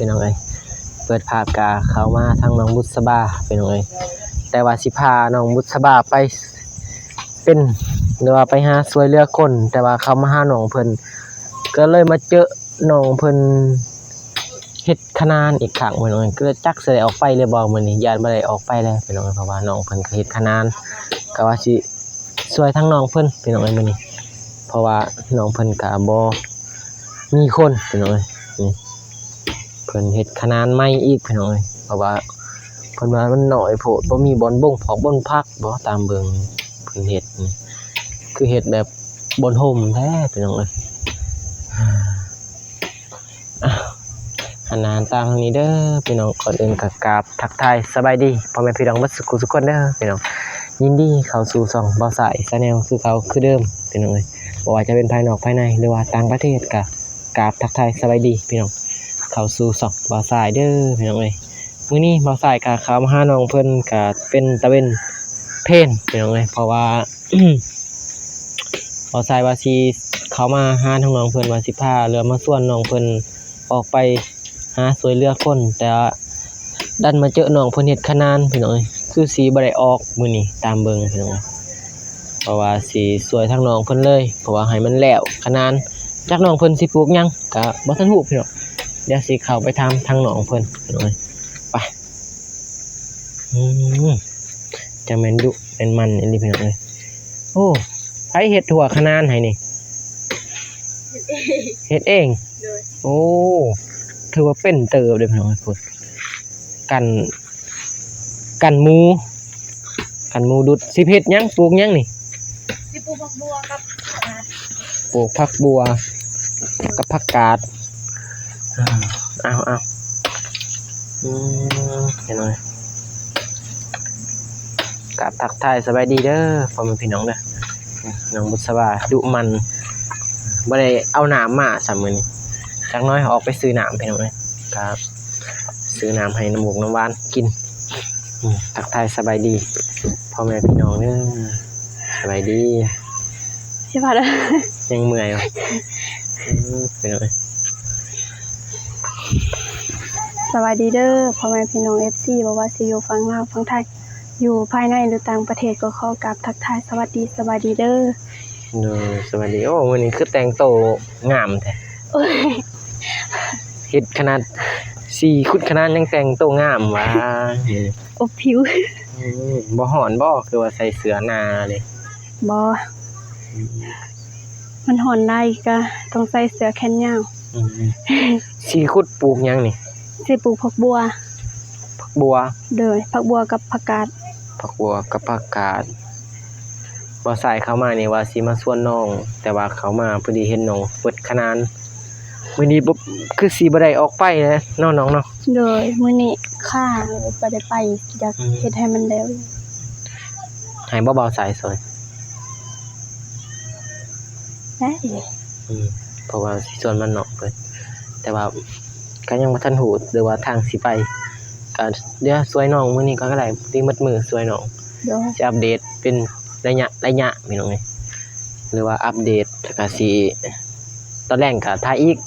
ພີ່ນ້ອງເອີຍ. ເປີດພາບກະເຂົ້າມາທາງນ້ອງບຸດສະບາ ພີ່ນ້ອງເອີຍ, ແຕ່ວ່າຊິພານ້ອງບຸດສະບາໄປເປັນ ຫຼືວ່າໄປຫາຊ່ວຍເຫຼືອຄົນ, ແຕ່ວ່າເຂົ້າມາຫານ້ອງເພິ່ນ ກໍເລີຍມາເຈີນ້ອງເພິ່ນເຮັດຂະໜານອີກຄັ້ງ ພີ່ນ້ອງເອີຍ. ກໍຈັກຊິໄດ້ອອກໄປຫຼືບໍ່ມື້ນີ້, ຢ້ານບໍ່ໄດ້ອອກໄປແລ້ວ ພີ່ນ້ອງເອີຍ, ເພາະວ່ານ້ອງເພິ່ນກໍເຮັດຂະໜານ ກໍວ່າຊິ ຊ່ວຍທາງນ້ອງເພິ່ນ ພີ່ນ້ອງເອີຍ ມື້ນີ້, ເພາະວ່ານ້ອງເພິ່ນກະບໍ່ມີຄົນ ພີ່ນ້ອງເອີຍ. ນີ້ເພິ່ນເຮັດຂະໜານໃໝ່ອີກ ພີ່ນ້ອງເອີຍ, ເພາະວ່າເພິ່ນວ່າມັນນ້ອຍໂພດ ບໍ່ມີບ່ອນບົ່ງຜອກບ່ອນຜັກບໍ ຕາມເບິ່ງເພິ່ນເຮັດນີ້ ຄືເຮັດແບບບ່ອນຮົ່ມແທ້ ພີ່ນ້ອງເອີຍ. ອ່າ ຫັນໜ້າຫັນຕາທາງນີ້ເດີພີ່ນ້ອງ. ກ່ອນອື່ນກໍກາບທັກທາຍສະບາຍດີພໍ່ແມ່ພີ່ນ້ອງເບິດສຸຂູສຸຄົນເດີພີ່ນ້ອງ. ຍິນດີເຂົ້າສູ່ຊ່ອງບ່າວຊາຍ Channel ຄືເກົ່າຄືເດີມພີ່ນ້ອງເອີຍ. ບໍ່ວ່າຈະເປັນພາຍນອກພາຍໃນ ຫຼືວ່າຕ່າງປະເທດ ກໍກາບທັກທາຍສະບາຍດີພີ່ນ້ອງ ເຂົ້າສູ່ຊ່ອງບ່າວຊາຍເດີພີ່ນ້ອງເອີຍ. ມື້ນີ້ບ່າວຊາຍກໍເຂົ້າມາຫານ້ອງເພິ່ນ ກໍເປັນຕາເວັນເພນພີ່ນ້ອງເອີຍ, ເພາະວ່າ ບ່າວຊາຍວ່າຊິເຂົ້າມາຫາທາງນ້ອງເພິ່ນ ວ່າຊິພາ ຫຼືວ່າມາຊວນນ້ອງເພິ່ນອອກໄປຫາຊ່ວຍເຫຼືອຄົນ, ແຕ່ວ່າດັນມາເຈີນ້ອງເພິ່ນເຮັດຂະໜານ ພີ່ນ້ອງເອີຍ, ຄືຊິບໍ່ໄດ້ອອກມື້ນີ້ຕາມເບິ່ງ ພີ່ນ້ອງເອີຍ. ເພາະວ່າຊິຊ່ວຍທາງນ້ອງເພິ່ນເລີຍ ເພາະວ່າໃຫ້ມັນແລ້ວຂະໜານ. ຈັກນ້ອງເພິ່ນຊິປູກຫຍັງກໍບໍ່ທັນຮູ້ ພີ່ນ້ອງ, ດຽວຊິເຂົ້າໄປຖາມທາງນ້ອງເພິ່ນ ພີ່ນ້ອງເອີຍ. ໄປ ອືມ ຈັ່ງແມ່ນດຸແມ່ນໝັ່ນອີ່ຫຼີ ພີ່ນ້ອງເອີຍ. ໂອ້ ໃຜເຮັດທົ່ວຂະໜານໃຫ້ນີ້? ເຮັດເອງ. ເຮັດເອງ? ໂດຍ. ໂອ້ ຖືວ່າເປັນເຕີບເດ້ ພີ່ນ້ອງເອີຍ. ພຸ້ນ ກັນ ກັນໝູ ກັນໝູດຸດ. ຊິເຮັດຫຍັງ? ປູກຫຍັງນີ້? ຊິປູກຜັກບົວກັບ ປູກຜັກບົວກັບຜັກກາດ. ເອົາ ເອົາ ອືມ ເຫັນບໍ່? ກາບທັກທາຍສະບາຍດີເດີພໍ່ແມ່ພີ່ນ້ອງເດີ. ນ້ອງບຸດສະບາດຸໝັ່ນ ບໍ່ໄດ້ເອົານ້ຳມາຊ້ຳມື້ນີ້. ຈັກໜ້ອຍອອກໄປຊື້ນ້ຳ ພີ່ນ້ອງເອີຍ, ກໍຊື້ນ້ຳໃຫ້ນ້ຳໝູກນ້ຳຫວານກິນ. ອືມ ທັກທາຍສະບາຍດີພໍ່ແມ່ພີ່ນ້ອງເດີ. ສະບາຍດີ. ຊິວ່າ ຍັງເມື່ອຍຢູ່. ອືມ ເປັນຫຍັງ? ສະບາຍດີເດີພໍ່ແມ່ພີ່ນ້ອງ ເອັຟຊີ ບໍ່ວ່າຊິຢູ່ຝັ່ງລາວ ຝັ່ງໄທ ຢູ່ພາຍໃນ ຫຼື ຕ່າງປະເທດ ກໍຂໍກາບທັກທາຍສະຫວັດດີ ສະບາຍດີເດີ. ໂດຍ ສະຫວັດດີ. ໂອ້ ມື້ນີ້ຄືແຕ່ງໂຕງາມແທ້. ໂອ້ຍ ເຮັດຂະໜາດຊິຂຸດຂະໜານຍັງແຕ່ງໂຕງາມຫວາ. ອົບຜິວ. ອືມ ບໍ່ຮ້ອນບໍ? ຄືວ່າໃສ່ເສື້ອໜາເດ. ບໍ່. ອືມ ມັນຮ້ອນຫຼາຍກໍຕ້ອງໃສ່ເສື້ອແຂນຍາວ. ອືມ ຊິຂຸດປູກຫຍັງນີ້? ຊິປູກຜັກບົວ. ຜັກບົວ. ໂດຍ ຜັກບົວກັບຜັກກາດ. ຜັກບົວກັບຜັກກາດ. ບ່າວຊາຍເຂົ້າມານີ້ວ່າຊິມາຊວນນ້ອງ, ແຕ່ວ່າເຂົ້າມາພໍດີເຫັນນ້ອງເປີດຂະໜານ. ມື້ນີ້ບໍ່ ຄືຊິບໍ່ໄດ້ອອກໄປແຫຼະເນາະນ້ອງເນາະ. ໂດຍ ມື້ນີ້ຄ້າງ ບໍ່ໄດ້ໄປ, ຢາກ ອືມ ເຮັດໃຫ້ມັນແລ້ວ. ໃຫ້ບໍ່ ບ່າວຊາຍຊ່ອຍ? ໄດ້. ອືມ ເພາະວ່າຊິຊວນມານອກເພິ່ນ ແຕ່ວ່າກໍຍັງບໍ່ທັນຮູ້ ຫຼືວ່າທາງຊິໄປ. ກໍດຽວຊ່ວຍນ້ອງມື້ນີ້ກ່ອນກໍໄດ້, ດີໝົດມື້ຊ່ວຍນ້ອງ. ໂດຍ ຊິອັບເດດເປັນໄລຍະໄລຍະ ພີ່ນ້ອງເອີຍ, ຫຼືວ່າອັບເດດແລ້ວກໍຊິ ຕອນແລງກໍຖ່າຍອີກ.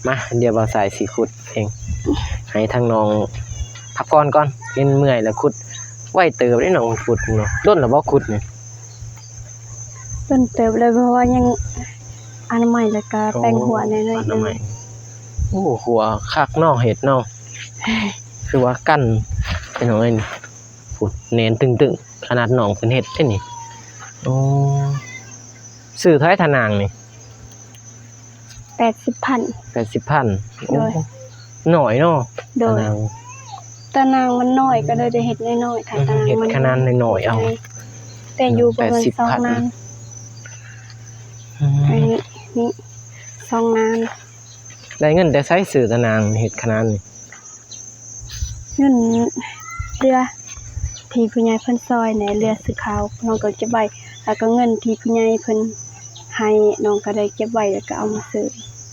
ມາ ດຽວບ່າວຊາຍຊິຂຸດເອງ ໃຫ້ທາງນ້ອງພັກຜ່ອນກ່ອນ. ເຫັນເມື່ອຍແລ້ວຂຸດ ໄວເຕີບເດ້ນ້ອງ ຂຸດເນາະ. ດົນແລ້ວບໍ່ຂຸດນີ້? ດົນເຕີບແລ້ວ ເພາະວ່າຍັງອະນາໄມ ແລ້ວກໍແປງຫົວໜ້ອຍໆ ອະນາໄມ. ໂອ້ ຫົວຄັກເນາະ ເຮັດເນາະ. ຄືວ່າກັນ ພີ່ນ້ອງເອີຍ ພຸ້ນ ແໜ້ນຕຶງໆ ຂະໜາດນ້ອງເພິ່ນເຮັດເດ້ນີ້. ໂອ້ ຊື້ເທົ່າໃດຕາໜ່າງນີ້? ແປດສິບພັນ. ແປດສິບພັນ. ໂອ້ ໂດຍ ນ້ອຍເນາະ. ໂດຍ ຕາໜ່າງ ຕາໜ່າງມັນນ້ອຍ ກໍເລີຍໄດ້ເຮັດນ້ອຍໆ ຖ້າ ອືມ ຕາໜ່າງ ເຮັດ ມັນ ຂະໜາດນ້ອຍໆ ເອົາ. ແຕ່ຢູ່ປະມານ ແປດສິບພັນ ສອງລ້ານ. ອືມ ອັນນີ້ ນີ້ ສອງລ້ານ. ໄດ້ເງິນແຕ່ໃສຊື້ຕາໜ່າງເຮັດຂະໜາດນີ້? ເງິນເຫຼືອທີ່ຜູ້ໃຫຍ່ເພິ່ນຊ່ອຍແດ່ ເຫຼືອຊື້ເຂົ້າ ນ້ອງກໍເກັບໄວ້, ແລ້ວກໍເງິນທີ່ຜູ້ໃຫຍ່ເພິ່ນໃຫ້ ນ້ອງກໍໄດ້ເກັບໄວ້ ແລ້ວກໍເອົາມາຊື້.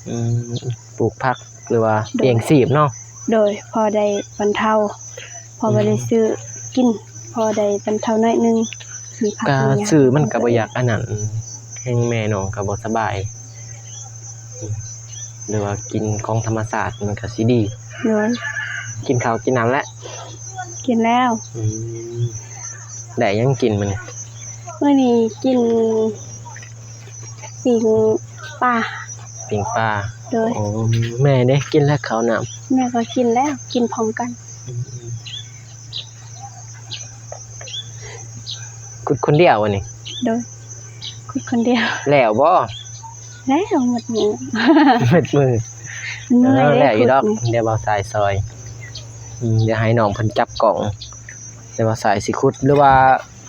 ອືມ ປູກຜັກ ຫຼືວ່າ ໂດຍ ລ້ຽງຊີບເນາະ. ໂດຍ ພໍໄດ້ບັນເທົາ ພໍບໍ່ໄດ້ ອືມ ຊື້ກິນ ພໍໄດ້ບັນເທົາໜ້ອຍໜຶ່ງ. ມີຜັກ ກໍ ມີຫຍັງ ຊື້ມັນກໍບໍ່ຢາກອັນນັ້ນ ແຮງແມ່ນ້ອງກໍບໍ່ສະບາຍ. ອືມ ຫຼືວ່າກິນຂອງທຳມະຊາດມັນກະຊິດີ. ໂດຍ. ກິນເຂົ້າກິນນ້ຳແລ້ວ? ກິນແລ້ວ. ອືມ ໄດ້ຫຍັງກິນມື້ນີ້? ມື້ນີ້ກິນປີ້ງປາ. ປີ້ງປາ. ໂດຍ. ໂອ້ ແມ່ເດ້ ກິນແລ້ວເຂົ້ານ້ຳ? ແມ່ກໍກິນແລ້ວ ກິນພ້ອມກັນ. ອືມ ຂຸດຄົນດຽວວະນີ້? ໂດຍ ຂຸດຄົນດຽວ. ແລ້ວບໍ່? ແລ້ວໝົດມື້. ໝົດມື້. ເມື່ອຍ ເອີ ແລ້ວຢູ່ດອກ ແລ້ວບໍ່ສາຍຊອຍ. ອືມ ດຽວໃຫ້ນ້ອງເພິ່ນຈັບກ້ອງ ແລ້ວບໍ່ສາຍຊິຂຸດ ຫຼືວ່າ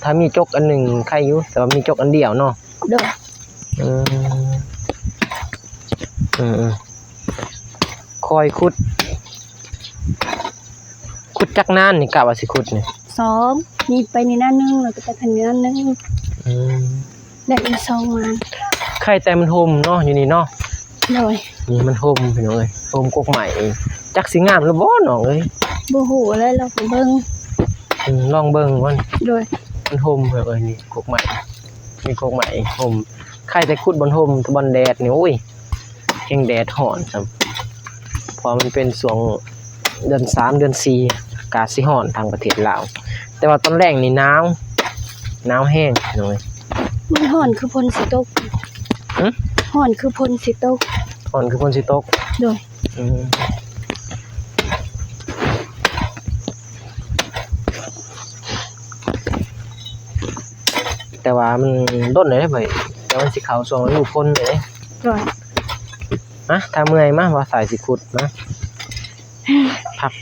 ຖ້າມີຈົກອັນໜຶ່ງໄຄຢູ່ ແຕ່ວ່າມີຈົກອັນດຽວເນາະ. ໂດຍ. ອືມ ອືມໆ ຄ່ອຍຂຸດ. ຂຸດຈັກນານນີ້ ກະວ່າຊິຂຸດນີ້? ສອງ ນີ້ໄປນີ້ນານໜຶ່ງ ແລ້ວກໍໄປທາງນີ້ນານໜຶ່ງ. ອືມ ໄດ້ຢູ່ສອງນານ. ໄຄແຕ່ມັນຮົ່ມເນາະ ຢູ່ນີ້ເນາະ. ໂດຍ. ນີ້ມັນຮົ່ມພີ່ນ້ອງເອີຍ ຮົ່ມກົກໄມ້. ຈັກຊິງາມຫຼືບໍ່ນ້ອງເອີຍ? ບໍ່ຮູ້ແຫຼະ ລອງໄປເບິ່ງ. ອືມ ລອງເບິ່ງກ່ອນ. ໂດຍ. ມັນຮົ່ມພີ່ນ້ອງເອີຍ ນີ້ກົກໄມ້ ມີກົກໄມ້ຮົ່ມ. ໄຄແຕ່ຂຸດບ່ອນຮົ່ມ ຖ້າບ່ອນແດດນີ້ ໂອ້ຍ ແຮງແດດຮ້ອນຊ້ຳ ເພາະວ່າມັນເປັນຊ່ວງເດືອນສາມເດືອນສີ່ ອາກາດຊິຮ້ອນທາງປະເທດລາວ ແຕ່ວ່າຕອນແລງນີ້ໜາວ ໜາວແຮງນ້ອຍ. ມັນຮ້ອນຄືຝົນຊິຕົກ. ຫຶ? ຮ້ອນຄືຝົນຊິຕົກ. ຮ້ອນຄືຝົນຊິຕົກ. ໂດຍ. ອືມ ແຕ່ວ່າມັນດົນແລ້ວເດ້ ແຕ່ມັນຊິເຂົ້າຊ່ວງລະດູຝົນແລ້ວເດ້. ໂດຍ. ມາ ຖ້າເມື່ອຍມາ ບ່າວສາຍຊິຂຸດ ມາ ພັກ.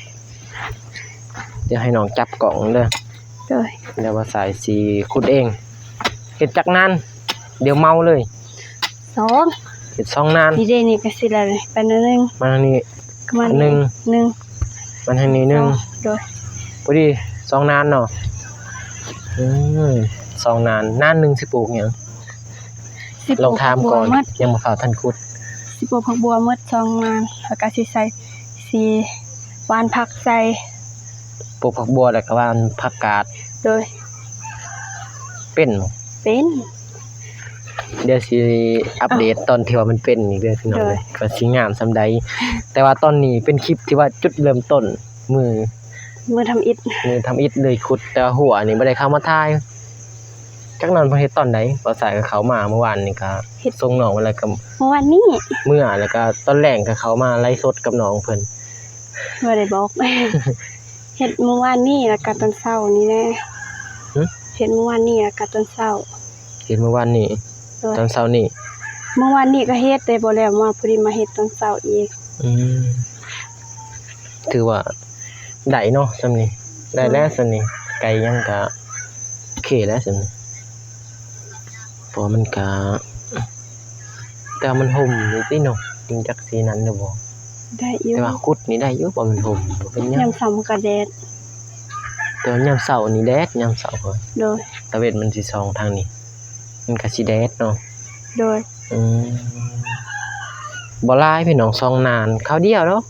ດຽວໃຫ້ນ້ອງຈັບກ້ອງເດີ. ໂດຍ. ດຽວບ່າວສາຍຊິຂຸດເອງ. ເຮັດຈັກນານ? ດຽວເມົາເລີຍ. ສອງ. ເຮັດສອງນານ. ນີ້ເດ້ ນີ້ກໍຊິໄດ້ໄປໜ້ອຍໜຶ່ງ. ມາທາງນີ້ ມາໜຶ່ງ ໜຶ່ງ ມາທາງນີ້ໜຶ່ງ. ໂດຍ. ພໍດີສອງນານເນາະ. ອືມ ສອງນານ. ນານໜຶ່ງຊິປູກຫຍັງ? ຊິປູກ ລອງຖາມກ່ອນ ຍັງບໍ່ຟ້າວທັນຂຸດ. ຊິປູກຜັກບົວໝົດສອງນານ ແລ້ວກໍຊິໃສ່ ຊິຫວ່ານຜັກໃສ່. ປູກຜັກບົວແລ້ວກໍຫວ່ານຜັກກາດ. ໂດຍ. ເປັນບໍ່? ເປັນ. ດຽວຊິອັບເດດຕອນທີ່ວ່າມັນເປັນອີກເດີພີ່ນ້ອງເອີຍ ໂດຍ ວ່າຊິງາມສ່ຳໃດ. ແຕ່ວ່າຕອນນີ້ເປັນຄລິບທີ່ວ່າຈຸດເລີ່ມຕົ້ນ ມື້ ມື້ທຳອິດ ມື້ທຳອິດເລີຍຂຸດ ແຕ່ວ່າຫົວນີ້ບໍ່ໄດ້ເຂົ້າມາຖ່າຍ ຈັກນັ້ນເພິ່ນເຮັດຕອນໃດ. ບ່າວສາຍກໍເຂົ້າມາເມື່ອວານນີ້ ກໍເຮັດສົ່ງນ້ອງໄປແລ້ວ ກໍເມື່ອວານນີ້ ເມື່ອ ແລ້ວກໍຕອນແລງກໍເຂົ້າມາໄລຟ໌ສົດກັບນ້ອງເພິ່ນ. ບໍ່ໄດ້ບອກ. ເຮັດມື້ວານນີ້ ແລ້ວກໍຕອນເຊົ້ານີ້ແຫຼະ. ຫຶ? ເຮັດມື້ວານນີ້ ແລ້ວກໍຕອນເຊົ້າ. ເຮັດມື້ວານນີ້. ໂດຍ. ຕອນເຊົ້ານີ້. ມື້ວານນີ້ກໍເຮັດ ແຕ່ບໍ່ແລ້ວ ມາພໍດີມາເຮັດຕອນເຊົ້າອີກ. ອືມ ຖືວ່າໄດ້ເນາະ ສ່ຳນີ້ ໄດ້ແລ້ວສ່ຳນີ້. ໂດຍ. ໄກ່ຫຍັງກໍໂອເຄແລ້ວສ່ຳນີ້ ເພາະວ່າມັນກະ ແຕ່ວ່າມັນຮົ່ມຢູ່ຕິເນາະ ຈຶ່ງຈັກຊິນັ້ນຫຼືບໍ່. ໄດ້ຢູ່. ແຕ່ວ່າຂຸດນີ້ໄດ້ຢູ່ ເພາະມັນຮົ່ມ ບໍ່ເປັນຫຍັງ. ຍາມເຊົ້າມັນກະແດດ. ແຕ່ວ່າຍາມເຊົ້ານີ້ແດດ ຍາມເຊົ້າ. ໂດຍ. ຕາເວັນມັນຊິສ່ອງທາງນີ້ ມັນກະຊິແດດເນາະ. ໂດຍ. ອືມ ບໍ່ຫຼາຍພີ່ນ້ອງ ສອງນານ ຄາວດຽວເນາະ.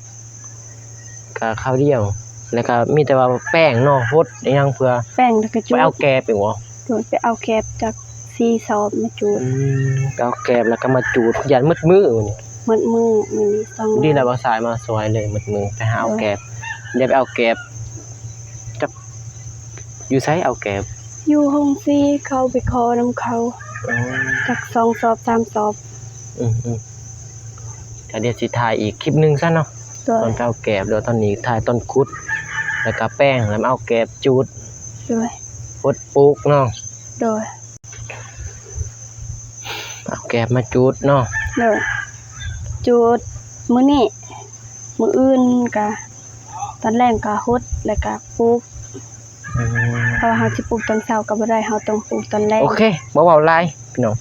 ກະຄາວດຽວ ແລ້ວກະມີແຕ່ວ່າແປ້ງເນາະ ຫົດອີຫຍັງເພື່ອ ແປ້ງ ແລ້ວກະຈູດ ໄປເອົາແກບອີກບໍ່? ໂດຍ ໄປເອົາແກບຈາກສີ່ສອບມາຈູດ. ອືມ ໄປເອົາແກບແລ້ວກະມາຈູດ ຢ້ານໝົດມື້ມື້ນີ້. ໝົດມື້ມື້ນີ້ສອງ ດີແລ້ວ ບ່າວສາຍມາຊ່ວຍເລີຍ ໝົດມື້ໄປຫາເອົາແກບ. ໂດຍ. ໄດ້ໄປເອົາແກບ ຈັກຢູ່ໃສເອົາແກບ? ຢູ່ໂຮງສີ ເຂົາໄປຂໍນຳເຂົາ. ອໍ ຈັກສອງສອບສາມສອບ. ອືມໆ ກະດຽວຊິຖ່າຍອີກຄລິບໜຶ່ງຊະເນາະ. ໂດຍ. ຕອນເອົາແກບ ແລ້ວຕອນນີ້ຖ່າຍຕອນຂຸດ ແລ້ວກະແປ້ງ ແລ້ວມາເອົາແກບຈູດ. ໂດຍ. ຫົດປູກເນາະ. ໂດຍ. ເອົາແກບມາຈູດເນາະ. ໂດຍ. ຈູດມື້ນີ້ ມື້ອື່ນກະ ຕອນແລງກະຫົດ ແລ້ວກະປູກ. ອືມ ເພາະວ່າເຮົາຊິປູກຕອນເຊົ້າກໍບໍ່ໄດ້ ເຮົາຕ້ອງປູກຕອນແລງ. ໂອເຄ ບໍ່ເວົ້າຫຼາຍພີ່ນ້ອງ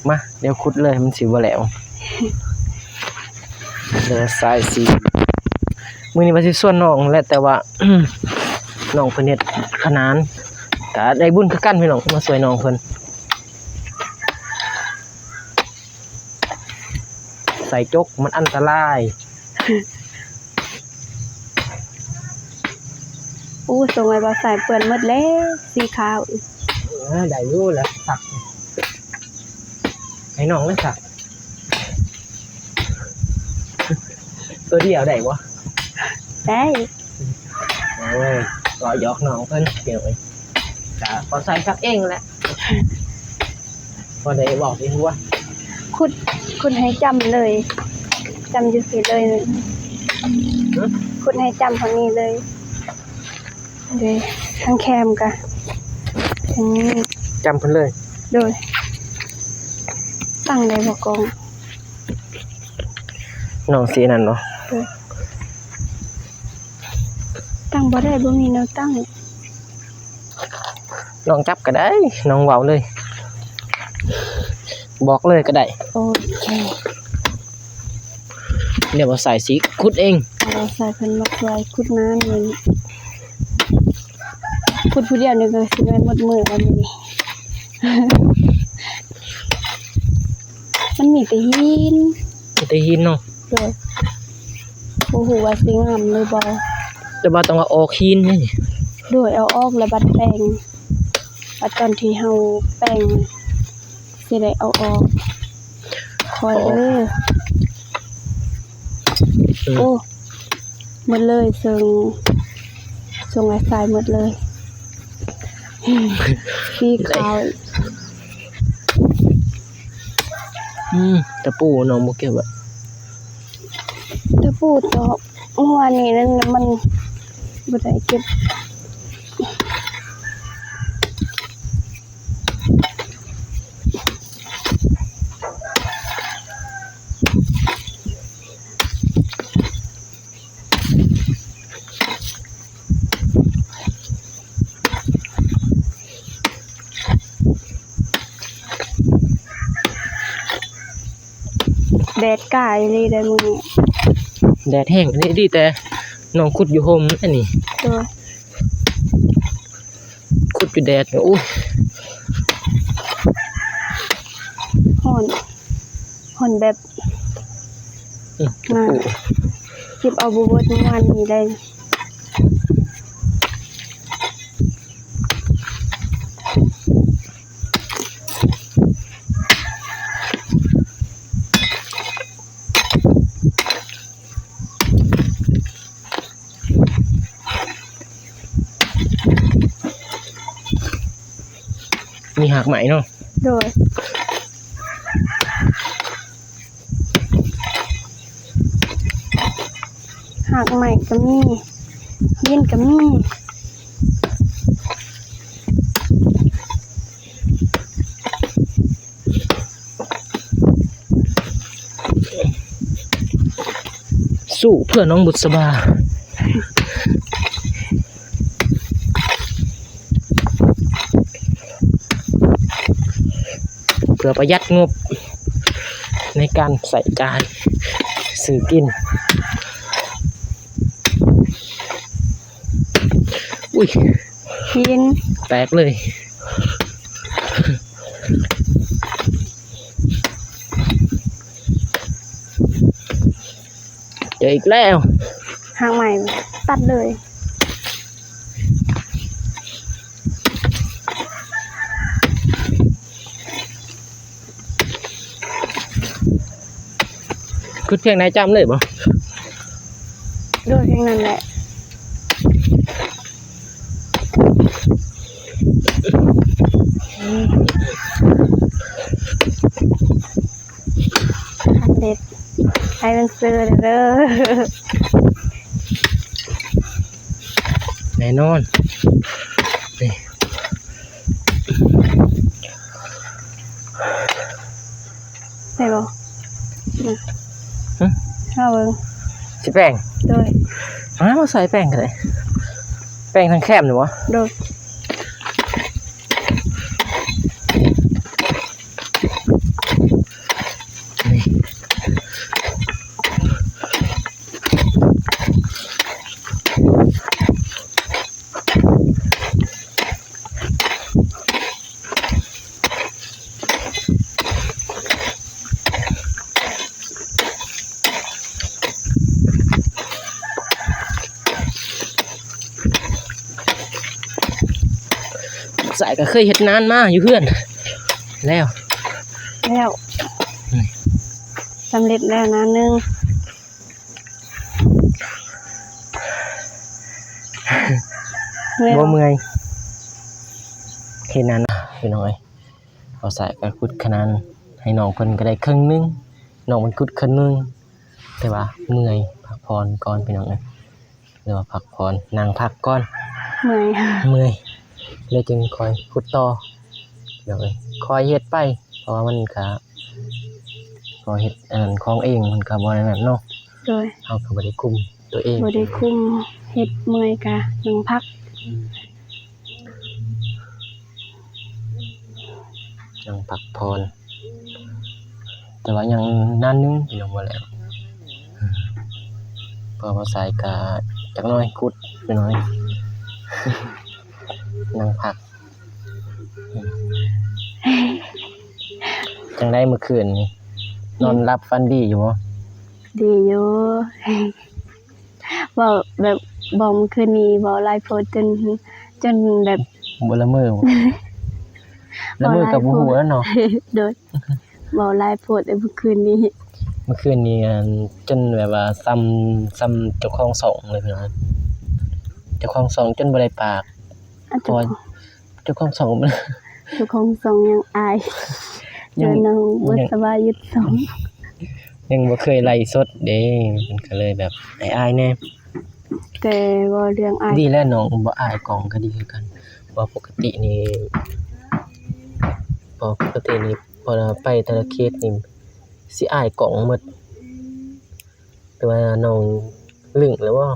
ມາ ດຽວຂຸດເລີຍ ມັນຊິບໍ່ແລ້ວ. ດຽວສາຍຊິ ມື້ນີ້ວ່າຊິຊວນນ້ອງແຫຼະ ແຕ່ວ່າ ນ້ອງເພິ່ນເຮັດຂະໜານ ກະໄດ້ບຸນຄືກັນພີ່ນ້ອງ ມາຊ່ວຍນ້ອງເພິ່ນ. ໃສ່ຈົກມັນອັນຕະລາຍ. ໂອ້ ສົ່ງໃຫ້ບ່າວສາຍເປື້ອນໝົດແລ້ວ ສີຂາວອີກ. ເອີ ໄດ້ຢູ່ແຫຼະ ຊັກ ໃຫ້ນ້ອງເລີຍ ຊັກ. ຕົວດຽວໄດ້ບໍ່? ໄດ້. ໂອ້ຍ ກໍຢອກນ້ອງເພິ່ນ ເອີຍ ກະພໍໃສ່ສັກເອງແຫຼະ ພໍໄດ້ເວົ້າໃສ່ຫົວ. ຂຸດ ຂຸດໃຫ້ຈ້ຳເລີຍ ຈ້ຳຢູ່ພີ້ເລີຍ ຫຶ? ຂຸດໃຫ້ຈ້ຳເທົ່ານີ້ເລີຍ. ເດ້ ທາງແຄມກະ ອືມ ຈ້ຳເພິ່ນເລີຍ. ໂດຍ ຕັ້ງໄດ້ບໍ່ກ້ອງ? ນ້ອງຊິອັນນັ້ນບໍ່? ໂດຍ ຕັ້ງບໍ່ໄດ້ ບໍ່ມີແນວຕັ້ງ. ນ້ອງຈັບກໍໄດ້ ນ້ອງເວົ້າເລີຍ ບອກເລີຍກໍໄດ້. ໂອເຄ ດຽວບ່າວສາຍຊິຂຸດເອງ. ບ່າວສາຍເພິ່ນມາຊ່ວຍຂຸດນານນີ້ ຂຸດຜູ້ດຽວນີ້ກໍຊິແມ່ນໝົດມື້ແລ້ວມື້ນີ້ ມັນມີແຕ່ຫີນ ມີແຕ່ຫີນເນາະ. ໂດຍ ບໍ່ຮູ້ວ່າຊິງາມຫຼືບໍ່ ແຕ່ວ່າຕ້ອງເອົາອອກຫີນນີ້. ໂດຍ ເອົາອອກແລ້ວບັດແປງ ບັດຕອນທີ່ເຮົາແປງ ຊິໄດ້ເອົາອອກ. ຄ່ອຍເດີ. ອືມ ໂອ້ ໝົດເລີຍ ເຊິ່ງ ສົ່ງອ້າຍຊາຍໝົດເລີຍ ສີຂາວ. ອືມ ຕະປູນ້ອງບໍ່ເກັບອະ? ຕະປູຕອກເມື່ອວານນີ້ນັ້ນ ມັນບໍ່ໄດ້ເກັບ. ແດດກ້າອີ່ຫຼີເດ້ມື້ນີ້ ແດດແຮງອີ່ຫຼີ. ດີແຕ່ນ້ອງຂຸດຢູ່ຮົ່ມອັນນີ້. ໂດຍ ຂຸດຢູ່ແດດ ໂອ້ຍ ຮ້ອນ ຮ້ອນແບບ ອືມ ນະ ເກັບເອົາບໍ່ເບິດເມື່ອວານນີ້ໄດ້. ມີຮາກໄມ້ເນາະ. ໂດຍ ຮາກໄມ້ກໍມີ ຫີນກໍມີ. ສູ້ເພື່ອນ້ອງບຸດສະບາ ເພື່ອປະຢັດງົບໃນການໃຊ້ຈ່າຍຊື້ກິນ. ອຸ້ຍ ຫີນແຕກເລີຍ. ເຈີອີກແລ້ວ ຮາກໄມ້ຕັດເລີຍ. ຂຸດພຽງໃນຈ້ຳເລີຍບໍ່? ໂດຍ ພຽງນັ້ນແຫຼະ. ສຳເລັດ ໃຫ້ມັນຊື່ເດີ. ແນ່ນອນ ນີ້ ໃສ່ບໍ່? ຫຶ? ເອົາເບິ່ງ ຊິແປງ? ໂດຍ ມາ ມາໃສ່ແປງກໍໄດ້. ແປງທາງແຄມນີ້ບໍ່? ໂດຍ. ສາຍກໍເຄີຍເຮັດນານມາຢູ່ເຮືອນ ແລ້ວ ແລ້ວ ອືມ ສຳເລັດແລ້ວນານໜຶ່ງ. ບໍ່ເມື່ອຍ ເຮັດນັ້ນ ພີ່ນ້ອງເອີຍ. ເອົາສາຍກະຂຸດຂະໜານໃຫ້ນ້ອງເພິ່ນກະໄດ້ເຄິ່ງໜຶ່ງ ນ້ອງເພິ່ນຂຸດເຄິ່ງໜຶ່ງ ແຕ່ວ່າເມື່ອຍ ພັກຜ່ອນກ່ອນ ພີ່ນ້ອງເອີຍ ຫຼືວ່າພັກຜ່ອນ ນັ່ງພັກກ່ອນ ເມື່ອຍ ເມື່ອຍ ແລ້ວຈຶ່ງຄ່ອຍຂຸດຕໍ່ ພີ່ນ້ອງເອີຍ ຄ່ອຍເຮັດໄປ ເພາະວ່າມັນກະ ພໍເຮັດອັນນັ້ນຂອງເອງມັນກະບໍ່ໄດ້ນັ້ນເນາະ ໂດຍ ເຮົາກະບໍ່ໄດ້ຄຸມຕົວເອງ ບໍ່ໄດ້ຄຸມ ເຮັດເມື່ອຍກະນັ່ງພັກ ອືມ ນັ່ງພັກຜ່ອນ ແຕ່ວ່າຍັງນານໜຶ່ງ ພີ່ນ້ອງ ບໍ່ແລ້ວ ເພາະວ່າສາຍກະຈັກໜ້ອຍ ກຸດໄປໜ້ອຍ ນັ່ງພັກ ຈັ່ງໃດມື້ຄືນນີ້ ນອນຫຼັບຝັນດີຢູ່ບໍ່? ດີຢູ່ ເວົ້າແບບ ເວົ້າມື້ຄືນນີ້ເວົ້າຫຼາຍໂພດ ຈົນ ຈົນແບບ ບໍ່ລະເມີ ລະເມີກະບໍ່ຮູ້ແລ້ວເນາະ ໂດຍ ເວົ້າຫຼາຍໂພດເດ້ມື້ຄືນນີ້ ມື້ຄືນນີ້ ອັນ ຈົນແບບວ່າສ່ຳ ສ່ຳເຈົ້າຂອງຊ່ອງເລີຍ ເຈົ້າຂອງຊ່ອງຈົນບໍ່ໄດ້ປາກ ເພາະວ່າເຈົ້າຂອງຊ່ອງ ເຈົ້າຂອງຊ່ອງຍັງອາຍ ຍັງ ເຈົ້ານ້ອງບຸດສະບາຢຸດຊ່ອງ ຍັງບໍ່ເຄີຍໄລສົດເດ້ ມັນກະເລີຍແບບອາຍໆແດ່ ແຕ່ເວົ້າເລື່ອງອາຍ ດີແລ້ວນ້ອງບໍ່ອາຍກ້ອງກະດີຄືກັນ ເພາະປົກກະຕິນີ້ ເພາະປົກກະຕິນີ້ ເວລາໄປແຕ່ລະເຂດນີ້ ຊິອາຍກ້ອງໝົດ ແຕ່ວ່ານ້ອງລຶ້ງແລ້ວບໍ່?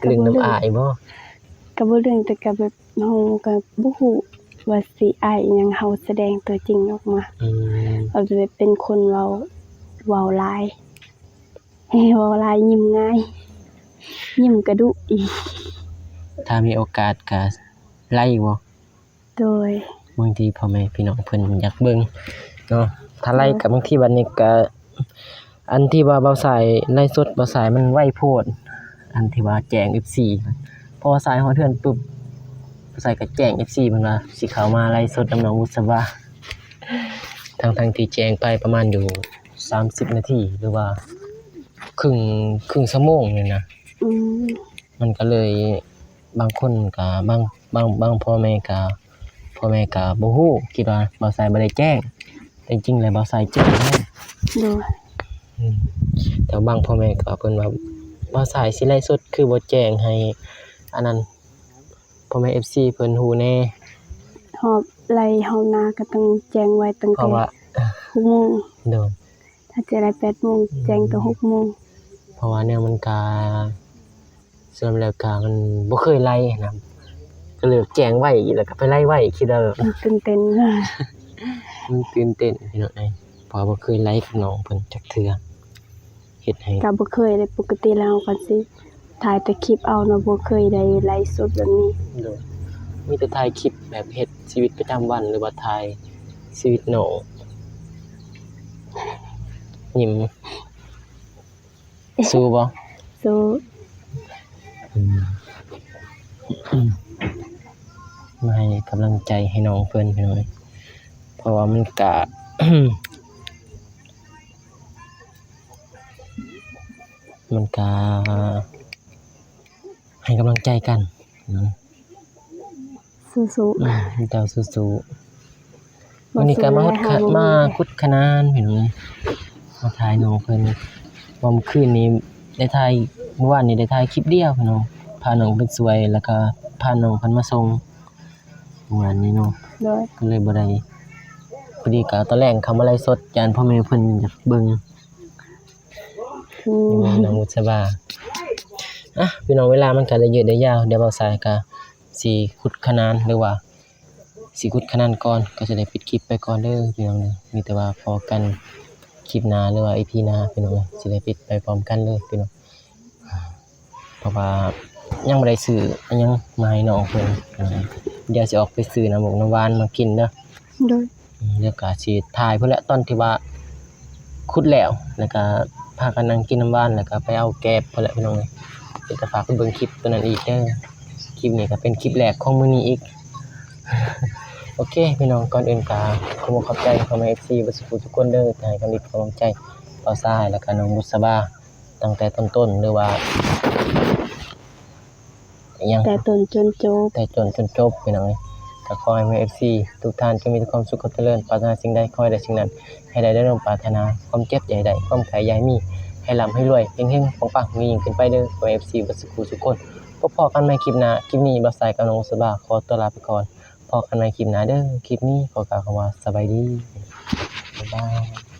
ລຶ້ງນຳອາຍບໍ່? ກະບໍ່ລຶ້ງ ແຕ່ກະແບບ ເຮົາກະບໍ່ຮູ້ວ່າຊິອາຍອີ່ຫຍັງ ເຮົາສະແດງຕົວຈິງອອກມາ ອືມ ເຮົາຈະໄດ້ເປັນຄົນເວົ້າ ເວົ້າຫຼາຍ ເວົ້າຫຼາຍ ຍິ້ມງ່າຍ ຍິ້ມກະດຸອີກ ຖ້າມີໂອກາດກະໄລບໍ່? ໂດຍ ບາງທີພໍ່ແມ່ພີ່ນ້ອງເພິ່ນຢາກເບິ່ງເນາະ ຖ້າໄລກະ ບາງທີບັດນີ້ກະ ອັນທີ່ວ່າບ່າວສາຍໄລສົດ ບ່າວສາຍມັນໄວໂພດ ອັນທີ່ວ່າແຈ້ງເອັຟຊີ ພໍບ່າວສາຍຮອດເຮືອນປຶບ ບ່າວສາຍກະແຈ້ງເອັຟຊີເພິ່ນວ່າຊິເຂົ້າມາໄລສົດນຳນ້ອງບຸດສະບາ ທັງໆທີ່ແຈ້ງໄປປະມານຢູ່ສາມສິບນາທີ ຫຼືວ່າເຄິ່ງ ເຄິ່ງຊົ່ວໂມງນີ້ນະ ອືມ ມັນກະເລີຍ ບາງຄົນກະ ບາງ ບາງ ບາງພໍ່ແມ່ກະ ພໍ່ແມ່ກະບໍ່ຮູ້ ຄິດວ່າບ່າວສາຍບໍ່ໄດ້ແຈ້ງ ແຕ່ຈິງແລ້ວບ່າວສາຍແຈ້ງ ໂດຍ ອືມ ແຕ່ບາງພໍ່ແມ່ກະເພິ່ນວ່າ ບ່າວສາຍຊິໄລສົດຄືບໍ່ແຈ້ງໃຫ້ອັນນັ້ນ ພໍ່ແມ່ເອັຟຊີເພິ່ນຮູ້ແດ່ ຮອບໄລຮອບນາກະຕ້ອງແຈ້ງໄວ້ຕັ້ງແຕ່ ເພາະວ່າ ຫົກໂມງ ໂດຍ ຖ້າຈະໄລແປດໂມງ ອືມ ແຈ້ງແຕ່ຫົກໂມງ ເພາະວ່າແນວມັນກະ ສ່ວນແລ້ວກະມັນບໍ່ເຄີຍໄລຫັ້ນນະ ກະເລີຍແຈ້ງໄວ້ ແລ້ວກະໄປໄລໄວ້ ຄິດວ່າແບບ ມັນຕື່ນເຕັ້ນ ມັນຕື່ນເຕັ້ນພີ່ນ້ອງເອີຍ ເພາະວ່າບໍ່ເຄີຍໄລກັບນ້ອງເພິ່ນຈັກເທື່ອ ເຮັດໃຫ້ ກະບໍ່ເຄີຍເດ້ ປົກກະຕິແລ້ວເຮົາກະຊິຖ່າຍແຕ່ຄລິບເອົາເນາະ ບໍ່ເຄີຍໄດ້ໄລສົດແບບນີ້ ໂດຍ ມີແຕ່ຖ່າຍຄລິບແບບເຮັດຊີວິດປະຈຳວັນ ຫຼືວ່າຖ່າຍຊີວິດນ້ອງ ຍິ້ມ ສູ້ບໍ່? ສູ້ ອືມ ມາໃຫ້ກຳລັງໃຈໃຫ້ນ້ອງເພິ່ນ ພີ່ນ້ອງເອີຍ ເພາະວ່າມັນກະ ມັນກະໃຫ້ກຳລັງໃຈກັນເນາະ. ສູ້ໆ ອືມ ເຈົ້າສູ້ໆ ມື້ນີ້ກະມາຂຸດຂະ ມາຂຸດຂະໜານພີ່ນ້ອງ ມາຖ່າຍນ້ອງເພິ່ນ ເພາະວ່າມື້ຄືນນີ້ໄດ້ຖ່າຍ ມື້ວານນີ້ໄດ້ຖ່າຍຄລິບດຽວພີ່ນ້ອງ ພານ້ອງໄປຊ່ວຍ ແລ້ວກະພານ້ອງເພິ່ນມາສົ່ງ ມື້ວານນີ້ເນາະ ໂດຍ ກະເລີຍບໍ່ໄດ້ ພໍດີກະຕອນແລງເຂົ້າມາໄລສົດ ຢ້ານພໍ່ແມ່ເພິ່ນຢາກເບິ່ງ ອືມ ນ້ອງບຸດສະບາ ອ່ະ ພີ່ນ້ອງ ເວລາມັນກະໄດ້ຍືດໄດ້ຍາວ ດຽວບ່າວສາຍກະຊິຂຸດຂະໜານ ຫຼືວ່າຊິຂຸດຂະໜານກ່ອນ ກະຊິໄດ້ປິດຄລິບໄປກ່ອນເດີພີ່ນ້ອງເດີ ມີແຕ່ວ່າພໍ້ກັນຄລິບໜ້າ ຫຼືວ່າອີພີໜ້າພີ່ນ້ອງເອີຍ ຊິໄດ້ປິດໄປພ້ອມກັນເລີຍພີ່ນ້ອງ ເພາະວ່າຍັງບໍ່ໄດ້ຊື້ອີ່ຫຍັງມາໃຫ້ນ້ອງເພິ່ນ ດຽວຊິອອກໄປຊື້ນ້ຳໝົກນ້ຳຫວານມາກິນເດີ ໂດຍ ດຽວກະຊິຖ່າຍພຸ້ນແຫຼະ ຕອນທີ່ວ່າຂຸດແລ້ວ ແລ້ວກະພາກັນນັ່ງກິນນ້ຳຫວານ ແລ້ວກະໄປເອົາແກບພຸ້ນແຫຼະພີ່ນ້ອງເອີຍ ດຽວກະຝາກໄປເບິ່ງຄລິບຕົວນັ້ນອີກເດີ ຄລິບນີ້ກະເປັນຄລິບແລກຂອງມື້ນີ້ອີກ ໂອເຄພີ່ນ້ອງ ກ່ອນອື່ນກະຂໍຂອບໃຈພໍ່ແມ່ເອັຟຊີເບິດສູ່ຜູ້ທຸກຄົນເດີ ທີ່ໃຫ້ກຳລັງຈິດກຳລັງໃຈບ່າວສາຍ ແລ້ວກະນ້ອງບຸດສະບາ ຕັ້ງແຕ່ຕົ້ນໆ ຫຼືວ່າ ອີ່ຫຍັງ ແຕ່ຕົ້ນຈົນຈົບ ແຕ່ຕົ້ນຈົນຈົບ ພີ່ນ້ອງເອີຍ. ກໍຂໍໃຫ້ແມ່ເອັຟຊີທຸກທ່ານຈົ່ງມີແຕ່ຄວາມສຸກຄວາມຈະເລີນ, ປາດຖະໜາສິ່ງໃດຂໍໃຫ້ໄດ້ສິ່ງນັ້ນ, ໃຫ້ໄດ້ດັ່ງປາດຖະໜາ, ຄວາມເຈັບຢ່າໃຫ້ໄດ້, ຄວາມໄຂ້ຢ່າໃຫ້ມີ, ໃຫ້ລ່ຳໃຫ້ລວຍ, ເຮັງໆ ປັງໆ ຍິ່ງໆຂຶ້ນໄປເດີ ແມ່ເອັຟຊີເບິດສູ່ຜູ້ສູ່ຄົນ. ພົບພໍ້ກັນໃໝ່ຄລິບໜ້າ. ຄລິບນີ້ບ່າວສາຍກັບນ້ອງອຸສະບາຂໍຕົວລາໄປກ່ອນ. ພໍ້ກັນໃໝ່ຄລິບໜ້າເດີ. ຄລິບນີ້ຂໍກ່າວຄຳວ່າສະບາຍດີ. ບາຍບາຍ.